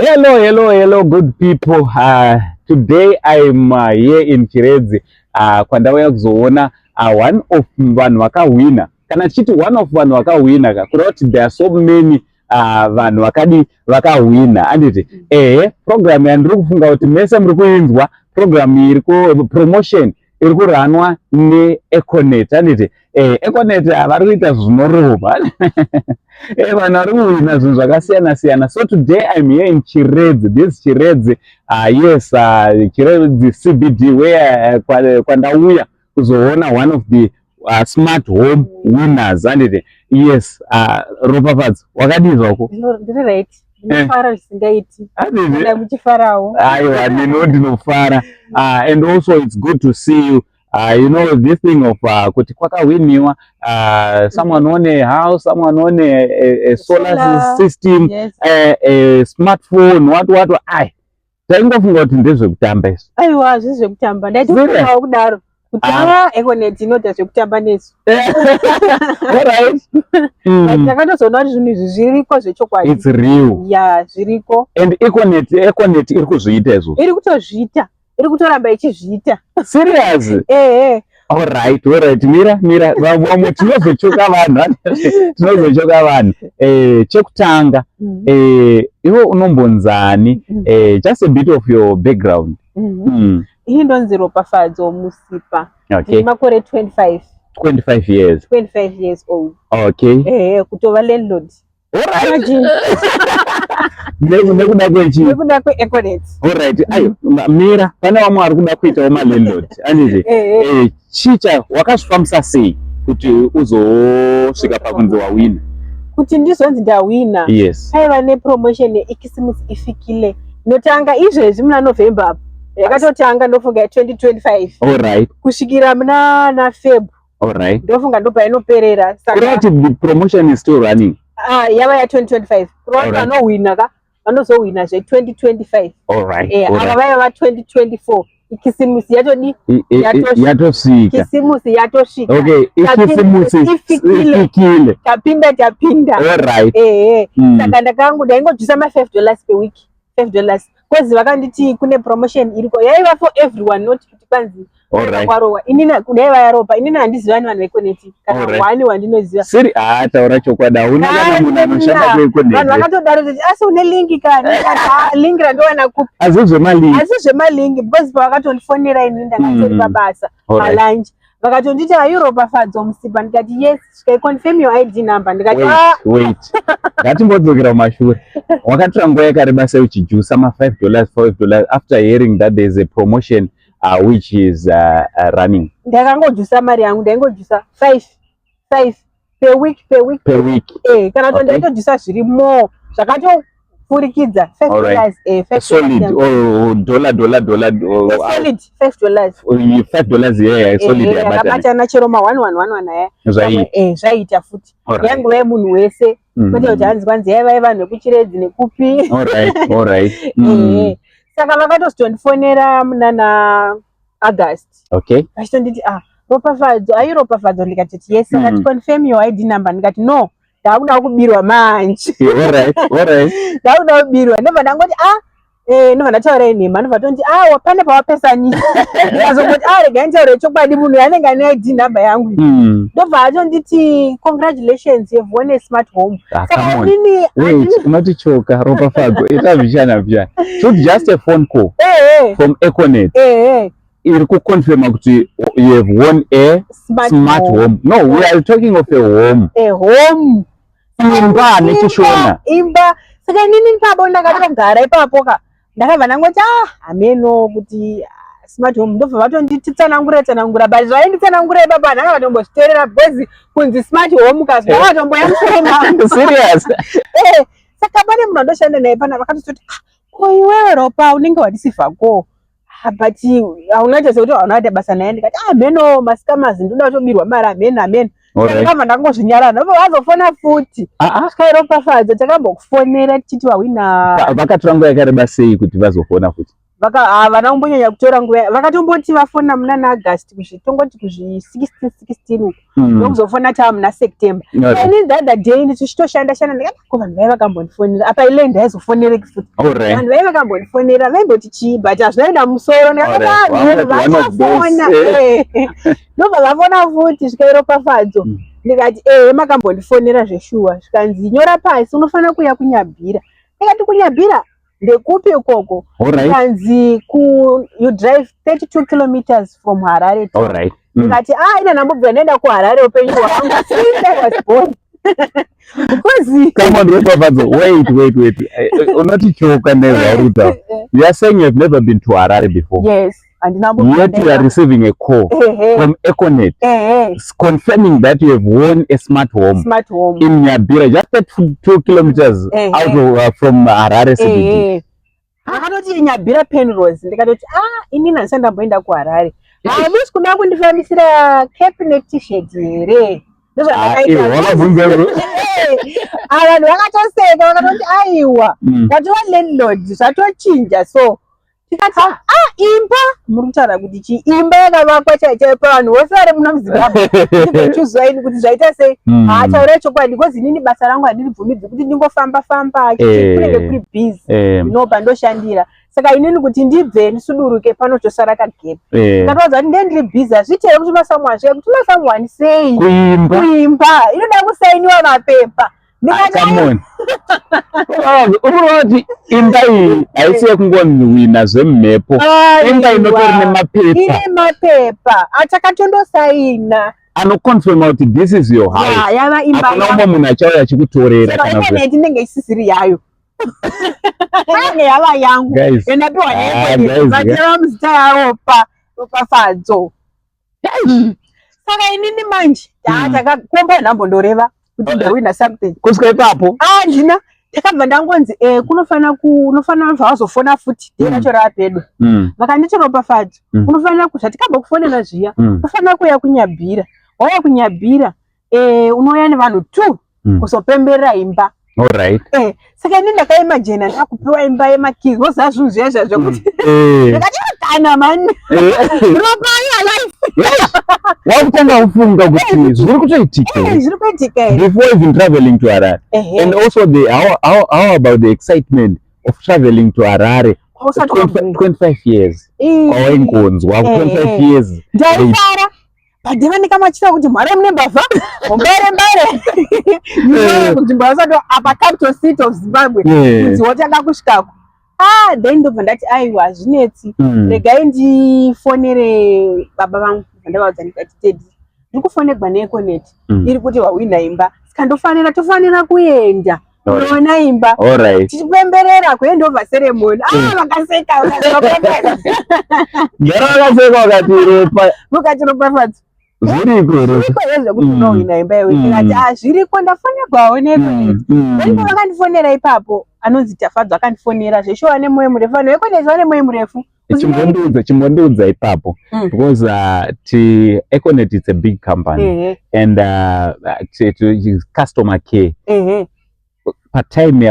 Hello, hello, hello, good people. Today I'm here in Chiredzi kwandauya kuzoona one of vanhu vakahwina. Kana tichiti one of vanhu vakahwina ka, kureva kuti there are so many vanhu vakadi vakahwina, anditi? Ehe, program yandiri kufunga kuti mese muri kuinzwa, program iri ku promotion iri kuranwa neEconet, anditi? Econet vari kuita zvinorova. Vanhu vari kuhwina zvinhu zvakasiyana siyana. So today I'm here in Chiredzi, this Chiredzi, yes, Chiredzi CBD, where kwandauya kuzoona one of the smart home winners, anditi? Yes, Ropafadzo, wakadii zvako? Ndiri right, ndinofara zvisingaiti. Anditi? Kana muchifarawo. Aiwa, neno ndinofara. And also it's good to see you. You know this thing of kuti kwakahwiniwa, someone own a house, someone own a solar Solar. system, a smartphone, what what. Ai, taingofunga kuti ndezvekutamba izvi. Aiwa, zvisi zvekutamba. Ndaitofungawo kudaro kuti Ah. a Econet inoita zvekutamba nesu. All right. But ndakatozoona kuti zvinhu izvi zviriko zvechokwadi. It's real. Ya, zviriko. And Econet iri kuzviita izvozvo? Iri kutozviita, iri kutoramba ichizviita. Serious? Ehe. Alright, mira, mira, vamwe tinozochoka vanhu, tinozochoka vanhu. Chekutanga, iwe unombonzani? Just a bit of your background. Iyi ndonzi Ropafadzo Musipa. Ndine makore 25. 25 years. 25 years old. Okay. Ehe, kutova landlord. Alright. Imagine. Nekuda kwechi? Nekuda kweEconet. Alright, ayo, mira, pane vamwe vari kuda kuitawo malandlord, anditi? Ehe. Chicha wakazvifambisa sei kuti uzosvika pakunzi wawina? Kuti ndizonzi ndawina, paiva nepromotion yeIkisimusi Ifikile, inotanga izvezvi muna November apo. Yakatotanga, ndofunga, ya2025 kusvikira muna naFeb. Ndofunga ndopainoperera, saka Kureva kuti the promotion is still running? Ah, yava ya2025, kureva kuti vanohwina ka vanozohwina zve2025. Ava vaiva va2024. Ikisimusi yatodi Yatosvika. Yatosvika. Kisimusi yatosvika. Okay, Ikisimusi Ifikile. Ifikile. Tapinda, tapinda. Ehe. Saka ndakangu ndaingojusa ma$5 per week, $5, 'cause vakanditi kune promotion iriko, yaiva for everyone, not kuti kwanzi kwarowa inini. Kudai vayaropa inini, handizivani vanhu veEconet kana one wandinoziva. Siri, ah, taura chokwadi, hauna kana munhu anoshanda Vanhu kuEconet? vakatodaro kuti, "Asi une link kani?" Ndikati, "Ah, link randowana kupi?" Asi zvemalink? Asi zvemalink, because pavakatondifonera inini ndakatori pabasa, malunch, vakatonditi, "Are you Ropafadzo Musipa?" Ndikati, "Yes." "Svikai, confirm your ID number." Ndikati, Wait, "Ah." wait, ngatimbodzokera kumashure. Wakatora nguva yakareba sei uchijusa ma$5, $5, after hearing that there is a promotion which is running? Ndakangojusa mari yangu, ndaingojusa 5 5 per week, per week. Per week? Eh, kana kuti ndaitojusa zviri more, zvakatopfurikidza 5 dollars, 5 Solid dollars. Or dollar, dollar, dollar, or, Solid $5. $5, yeah, solid. Yabatana. Yakabatana, chero ma 1 1 1 1 aya. Zvaita. Zvaita futi. Yanguva yemunhu wese, kwete kuti hanzi kwanzi yaiva yevanhu vekuChiredzi nekupi. Saka vakatozotondifonera munana August, vachitonditi, "Ah, Ropafadzo, are you Ropafadzo?" Ndikatiti, "Yes." Akati, "Confirm your ID number." Ndikati, "No, ndakuda kubirwa manje." Ndakuda kubirwa. Ndobva ndangoti, "Ah," ndobva ndataura nhema. Ndobva tonditi, "Ah, pane pawapesanisa." Ndikazongoti, "Ah, regai nditaure chokwadi, munhu anenge ane ID number yangu." Ndobva atonditi, "Congratulations, you have won a smart home." Ah, Saka come on. inini Wait, unotichoka, Ropafadzo, ita zvichana zvichana. So just a phone call from Econet iri kuconfirma kuti you have won a smart, smart home. No, we are talking of a home. A home. Imba nechishona. Imba. Saka inini ipapo ndakatogara ipapo ka, ndakabva ndangoti, "Ah, hameno kuti, ah, smart home." Ndobva vatonditi tsanangura, tsanangura, but zvainditsanangura ipapo handanga vatombozviteerera, because kunzi smart home ka, zvakatomboya musoro mangu. Serious? Eh, saka pane munhu andoshanda naye pana, vakatozoti, "Ah, ko iwewe Ropa, unenge wadisivhako, ah, but haunaita sekuti hauna kuita basa naye." Ndikati, "Ah, hameno, mascammers, ndoda kutobirwa mari, hameno, hameno." Ndakabva ndangozvinyarara. Ndobva vazofona futi, Ah. "Svikai Ropafadzo, takambokufonera tichiti wahwina." Vakatora nguva yakareba sei kuti vazofona futi? Havana kumbonyanya kutora nguva, vakatomboti vafona muna naAugust, tongoti kuzvi 16 16 uku, ndokuzofona taa muna September. Ini the other day ndichitoshanda shanda, ndikati, "Ko vanhu vai vakambondifonera apa?" Ile ndaizofonereki futi. Vanhu vai vakambondifonera vaimboti chii? But hazvinoenda musoro. Ndikati vachafona, ndobva vafona futi, svikairopafadzo. Ndikati, "Ehe, makambondifonera zveshuwa." Zvikanzi, "Nyora pasi, unofanira kuuya kuNyabhira." Ndikati, "KuNyabhira ndekupi ikoko?" Kanzi, ku you drive 32 kilometers from Harare. Ndikati, "Ah, ina ndambobvira ndaenda kuHarare upenyu hwangu since I was born?" Because Come on, Ropafadzo, wait, wait, wait. Unotichoka nezvauri. You are saying you have never been to Harare before? Yes. Yet you are receiving a call from Econet confirming that you have won a smart home, smart home in Nyabira, just 32 kilometers out of, from Harare CBD. Akatoti Nyabira Penrose. Ndikatoti, "Ah, inini handisati ndamboenda kuHarare. Hamusi kuda kundifambisira cap neT-shirt here?" Ndozvandakaita. Vanhu vakatoseka, vakatoti, "Aiwa, watova landlord, zvatochinja." So tikati, "Ah, imba muri kutaura kuti chii? Imba yakavakwa chai chaipo, pavanhu vose vari muno muZimbabwe ndigochuzwaini kuti zvaita sei?" Haataurai chokwadi, because inini basa rangu handiribvumidzi kuti ndingofamba famba, kunenge kuri busy pandoshandira. Saka inini kuti ndibve ndisuduruke panotosara kagap. Ndatoudza kuti ndee ndiri busy, hazviiti here kuti masamuwa zve kuti masamuwani sei? Kuimba. Kuimba inoda kusainiwa mapepa. Come on, urikuona kuti imba iyi haisi yekungonwina zvemumhepo, imba inotori nemapepa. Ine mapepa atakatonosaina. Anoconfirma kuti this is your house. Yava imba. Hakuna umwe munhu achauya achikutorera. Kana Econet inenge isisiri yayo, inenge yava yangu. Guys. Endapiwa Ah, guys, vateva muzita yaropa Ropafadzo. Saka inini manje takakomba nhambondoreva kuti ndawina something. Kusvika ipapo? Ah, ndina takabva ndangonzi kunofanira unofanira bva wazofona futi dei racho raapedo. Vakanditi, "Ropafadzo, unofanira zvatikamba kufonera zviya, unofanira kuuya kuNyabhira. Wauya kuNyabhira, unouya nevanhu two kuzopemberera imba." Saka ini ndakaimagina ndakupiwa imba yemakeys, woziva zvinhu zviya zviya zvekuti ndakati, "Kana mani ropa alive." Wakutanga kufunga kuti zviri kutoitika here? Zviri kuitika here? Before even traveling to Harare. And also the how about the excitement of traveling to Harare? Usati 25 wabvunza. 25 years kwawaingonzwa, 25 years. Ndaifara, but vanika kuti mhare mune mbavha, mbare mbare kunzvimbo vasati apa, capital city of Zimbabwe, kuti wotanga kusvikako. Ah, then ndobva ndati, "Aiwa, hazvinetsi, regai ndifonere baba vangu." Ndavaudza, ndikati, "Daddy, ndiri kufonegwa neEconet, iri kuti wahwina imba, saka ndofanira tofanira kuenda kunoona imba tichipemberera kuhandover ceremony." Ah, vakaseka, vakapembera. Ngara vakaseka vakati, "Ropa, Mukati, "Ropafadzo, zviriko here?" Zviriko here zvekuti unohwina imba iwe?" Ndikati, "Ah, zviriko, ndafonegwawo neEconet." Then pavakandifonera ipapo, anonzi Tafadzwa akandifonera zveshuwa nemwoyo murefu. Vanhu veEconet vane mwoyo murefu. Chimbondiudza ipapo, because ti Econet, it's a big company and customer care, patime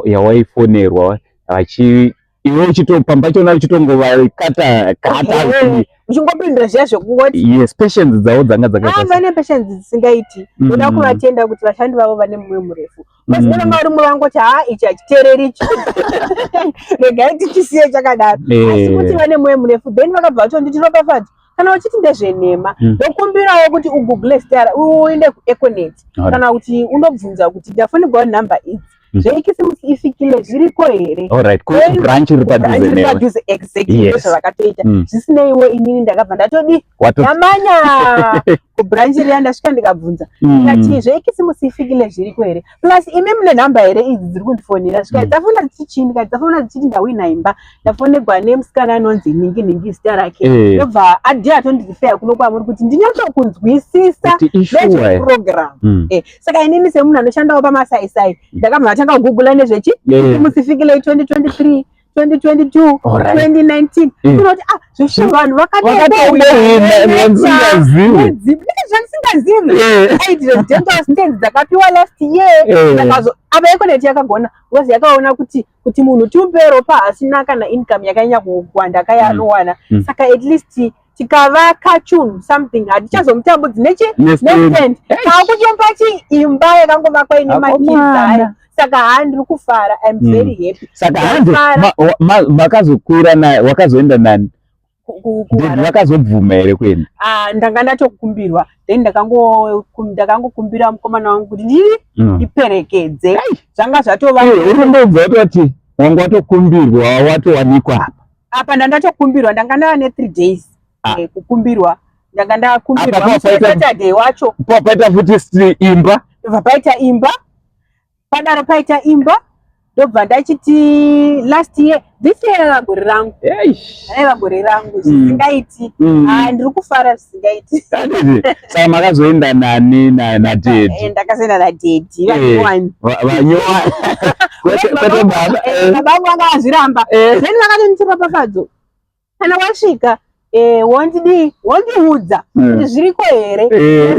yawaifonerwa vachi iwe uchitopamba chona uchitongovakata kata. Uchingopindura zviya zvekungoti. Yes, patience dzavo dzanga dzakaita Ah, vane patience dzisingaiti. Ndoda kuvatenda kuti vashandi vavo vane mwoyo murefu, because vanga vari vangoti, "Ha, ichi hachiteereri ichi, regai tichisiye chakadaro." Asi kuti vane mwoyo murefu. Then vakabva vatonditi, "Ropafadzo, kana uchiti ndezvenhema, ndokumbirawo kuti ugoogle zita, uende kuEconet, kana kuti unobvunza kuti ndafonegwawo nhamba idzi, zveikisimusi ifikile zviriko here?" Alright, branch iri padhuze Branch newe. padhuze, exactly. Ndozvavakatoita. Zvisineiwo, inini ndakabva ndatodi ndamanya kubranch riya. Ndasvika, ndikabvunza, ndikati, "Zveikisimusi ifikile zviriko here? Plus imi mune nhamba here idzi dziri kundifonera?" Svika dzafona dzichiti chii? Ndikati, "Dzafona dzichiti ndawina imba, ndafonegwa nemusikana anonzi ningi ningi zita rake." Ndobva adhi atondirifeya kuno kwamuri kuti ndinyatsokunzwisisa Kuti ishuwa. nezveprogram. Saka inini semunhu anoshandawo pamasaisai, ndakabva ndatanga kugoogle nezvechi musifikile 2023, 2022, 2019. Kunoti ah, zveshe vanhu vakatohwina. Zvandisingazivi, aitire dental stands dzakapiwa last year. Ndakazo apa Econet yakagona because yakaona kuti munhu timupe ropa asina kana income yakanyanya kuwanda kaya anowana. Saka at least tikavaka chunhu something, hatichazomutambudzi nechi nestand, taakutomupa chiimba yakangovakwa ine makids ayo. Saka haa, ndiri kufara, I'm very happy. Saka hanzi makazokwira naye, wakazoenda nani? Kuharare. Vakazobvuma here kuenda? Ah, ndanga ndatokumbirwa, then ndakangokumbira mukomana wangu kuti ndii ndiperekedze. Zvanga zvatova Urindobva watoti wanga watokumbirwa, watowanikwa apa. Apa ndandatokumbirwa, ndanga ndava ne3 days. Kukumbirwa ndanga ndakumbirwa Apa musi weSaturday wacho. Paita futi imba. Ndobva paita imba, padaro paita imba, ndobva ndachiti last year, this year raiva gore rangu. Raiva gore rangu zvisingaiti. Ah, ndiri kufara zvisingaiti. Handiti? Saka makazoenda nani, nadaddy? Ndakazoenda nadaddy vanyowani. Vanyowani, kwete baba. Baba vangu vanga vazviramba. Then vakatonditi, "Ropafadzo, kana wasvika wondidii, wondiudza kuti zviriko here."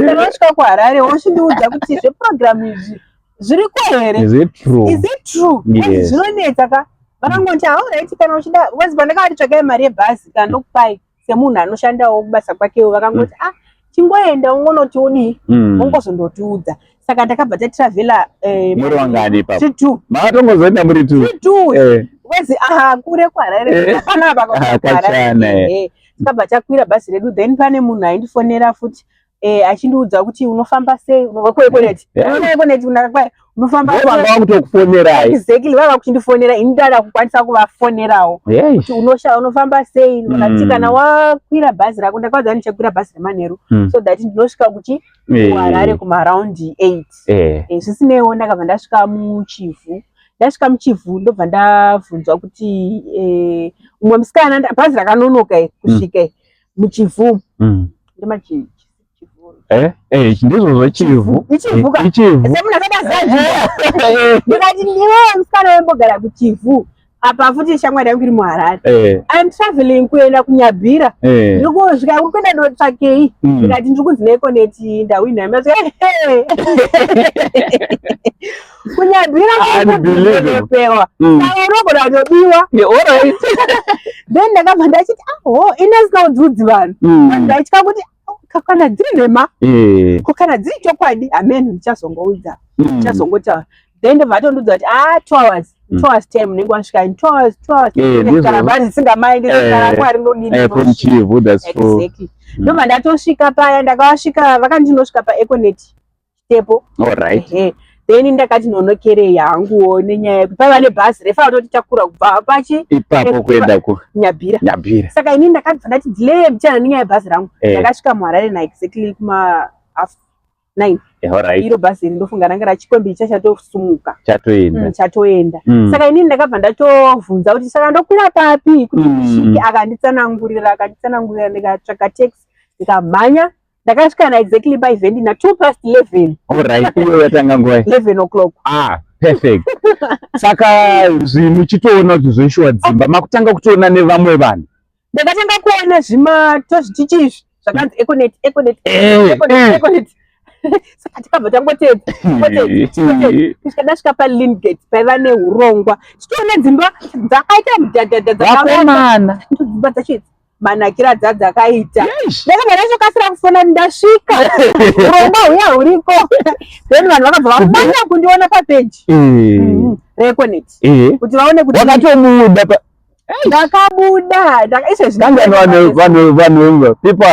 Kana wasvika kuHarare wochindiudza kuti zveprogram izvi zviriko here. Is it true? Is it true? Yes. Zvinonetsa ka. Vakangoti, "Alright, kana uchida," because pandakavati, "Tsvakai mari yebhazi kana ndokupai," semunhu anoshandawo kubasa kwakewo, vakangoti, "Ah, chingoenda ungonoti udii, ungozondotiudza." Saka ndakabva tatravhela. Muri wangani ipapo? Tiri two. Makatongozoenda muri two? Tiri two. Wezi aha, kure kuHarare. Hapana apa. Ah, kwachana, eh. Takabva takwira bhazi redu, then pane munhu aindifonera futi achindiudza kuti unofamba sei kuEconet. Unoona Econet unofamba. Vanga vakutokufonerai? Exactly, vava kuchindifonera. Ini ndada kukwanisa kuvafonerawo kuti unofamba sei. Vakati kana wakwira bhazi rako, ndakaudza ndichakwira bhazi remanheru so that ndinosvika kuchi kuHarare kumaaround 8. Zvisineiwo, ndakabva ndasvika muChivhu. Ndasvika muChivhu, ndobva ndabvunzwa kuti umwe musikana, bhazi rakanonoka kusvika muChivhu. Ndemachi Chivhu. Ndizvo zveChivhu. IChivhu ka? IChivhu. Semunhu asati aziva, ndikati, "Ndiwe musikana wembogara kuChivhu apa?" Futi shamwari yangu iri muHarare. I'm traveling kuenda kuNyabhira. Ndiri kusvika, uri kuenda ndotsvakei? Ndikati, "Ndiri kunzi neEconet ndawina." KuNyabhira Unbelievable. Pewa saka unogona kutobiwa. Yeah, all right. Then ndakabva ndachiti, aho, ini asingaudzudzi vanhu. Ndaitya kuti, oh, kana dziri nhema, ko kana dziri chokwadi? Amen, ndichazongoudza, ndichazongotaura. Then ndobva atondiudza kuti, ah, 2 hours, 2 hours time unenge wasvika in 2 hours, 2 hours. Ndizvo. Kana bhazi risingamaindi, rako rinodini? From Chivhu, that's true. Exactly. Ndobva ndatosvika paya, ndakavasvika, vakandi ndinosvika paEconet Chitepo. All right. Ehe. Then ndakati nonokerei hanguwo nenyaya yekuti paiva nebhazi refa kutoti takura kubva pachi Ipapo kuenda ku Nyabhira. Nyabhira. Saka inini ndakabva ndati delay mbichana nenyaya yebhazi rangu. Ndakasvika muHarare na exactly kuma 9:30. All right. Iro bhazi iri ndofunga ranga rachikwembi chachatosumuka. Chatoenda. Chatoenda. Saka inini ndakabva ndatovhunza kuti, "Saka ndokwira papi kuti ndisvike?" Akanditsanangurira, akanditsanangurira, ndikatsvaka taxi, ndikamhanya, ndakasvika na exactly paevent na 11:02. All right. Iwe watanga nguva? 11 o'clock. Ah, perfect. Saka zvinhu chitoona kuti zveshuwa dzimba makutanga kutoona nevamwe vanhu. Ndakatanga kuona zvimatozvitichi izvi zvakanzi Econet, Econet, Econet, Econet. Saka tikabva tangotedza, tangotedza, kusvika ndasvika paLingate paiva neurongwa, tichiona dzimba dzakaita mudhadhadha dzakawanda. Vakomana. Dzimba dzacho idzi, manakiro adzadzakaita. Eish. Ndakabva ndachokasira kufona, ndasvika, urongwa huya huriko. Then vanhu vakabva vamanya kundiona papeji reEconet kuti vaone kuti Wakatomuda ndakabuda. Izvezvi Kangani vanhu people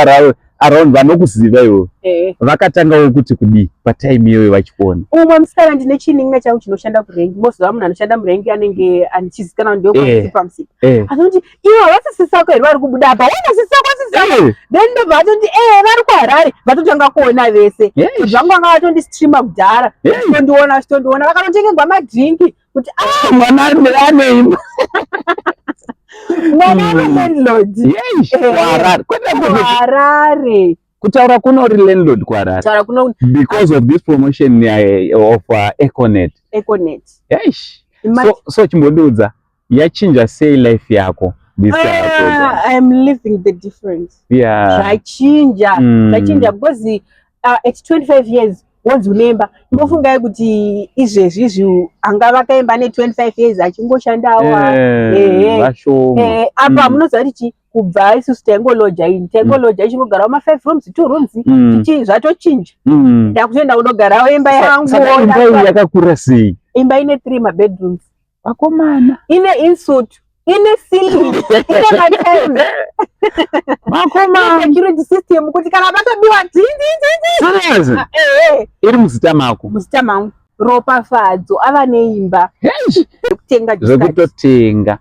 around vanokuziva iwe vakatangawo kuti kudii patime iyoyo vachikuona? Umwe musikana, ndine chinin'ina changu chinoshanda kurengi. Moziva munhu anoshanda murengi anenge andichizikanwa ndopamusipa. Anoti, "Ivo havasi sisako here vari kubuda apa? Wana sisako, sisako." Then ndobva vatoti, "Eh, vari kuHarare." Vatotanga kuona vese. Zvangu vanga vatondistreama kudhara, vachitondiona, vachitondiona, vakanotengerwa madrinki kuti, ah, Mwana aneimba. Mwana ane landlord. Yes, kuHarare, kwete kuti Kuharare. Kutaura kuno uri landlord kuHarare. Taura kuno. Because of this promotion of Econet. Econet. Eish. So chimbondiudza. Yachinja sei life yako this program? I'm living the difference. Zvachinja. Zvachinja because at 25 years wonzi unemba. Imbofungai kuti izvezvi izvi angava kaimba ne25 years achingoshandawo. Vashoma. Apa munoziva kuti chi kubva isusu taingoloja ini, taingoloja ichingogarawo ma5 rooms, 2 rooms, tichi zvatochinja. Ndakutoenda kunogarawo imba yangu. Saka imba iyi yakakura sei? Imba ine 3 mabedrooms. Vakomana. Ine ensuite, ine ceiling, ine matiles. Vakomana. Security system kuti kana patobiwa Serious? Iri muzita mako? Muzita mangu. Ropafadzo ava neimba yekutenga. Zvekutotenga.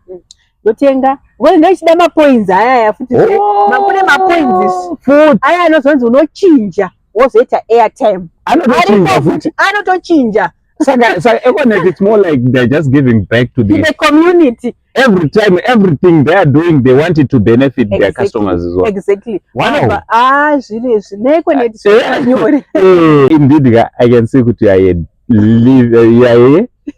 Ndotenga because ndochida mapoints ayaya futi. Kune mapoints Futi. Aya anozonzi unochinja wozoita airtime. Anotochinja Aripo. Futi. Anotochinja. Saka Econet, it's more like they're just giving back to to the the community. Every time, everything they are doing, they want it to benefit their customers as well. Exactly. Wow. Ah, zviri izvi neEconet nyore. Indeed, I can see kuti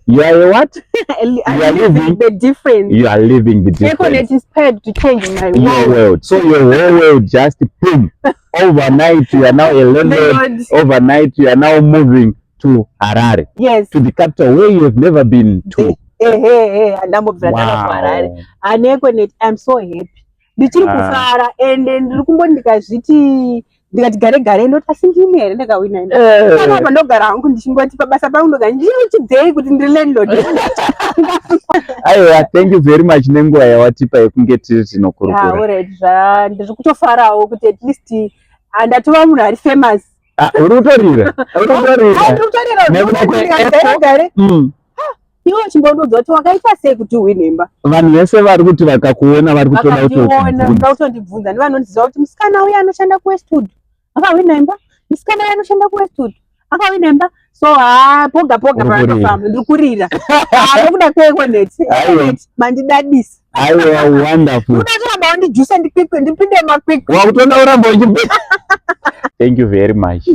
you are a what? I'm are living the difference. You are living the difference. Econet inspired to change my Your world. world. So your whole world just boom. Overnight, you are now a landlord. Landlord. Overnight, you are now moving to Harare, to the capital where you have never been to. Ehe, handambobvira ndaka kuHarare. Ane Econet, I'm so happy, ndichiri kufara, ende ndiri kumboti ndikazviti, ndikati gare gare, ndoti asi ndini here ndakawina ino? Panapa ndogara hangu ndichingoti pabasa pangu ndoga ndichiuchidzei kuti ndiri landlord. Aiwa, thank you very much nenguva yawatipa yekunge tiri tinokurukura. Alright, ndiri kutofarawo kuti at least ndatova munhu ari famous. Ah, uri kutorira, uri kutorira. Ah, ndiri kutorira. Nekuda Ndikati gare, iwe chimbondiudza kuti wakaita sei kuti uhwine imba. Vanhu vese vari kuti vakakuona vari kutoda Vakandiona kutokubvunza. voda kutondibvunza, ndivanondiziva kuti musikana uya anoshanda kuWestwood akahwina imba, musikana uya anoshanda kuWestwood akahwina imba. So ha, poga poga Uri kurira. panotofamba ndiri kurira. Ah, nokuda kweEconet. Aiwa. Econet mandidadisa. Aiwa, wonderful. Kuda kuramba wandijusa ndikwikwe, ndipinde makwikwi. Wakutoda uramba uchipi. Thank you very much,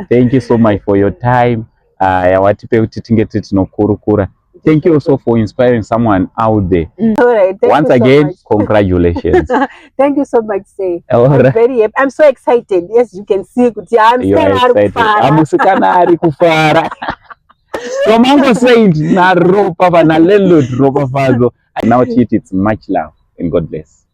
thank you so much for your time yawatipe kuti tinge tiri tinokurukura. Thank you also for inspiring someone out there. Alright, thank Once you so again, much. congratulations. Thank you so much, say. All I'm right. very happy. I'm so excited. As you can see, kuti I'm You are still excited. kufara. Amusikana ari kufara. Tomango Saint naRopa nalandlord Ropafadzo. Now it's much love and God bless.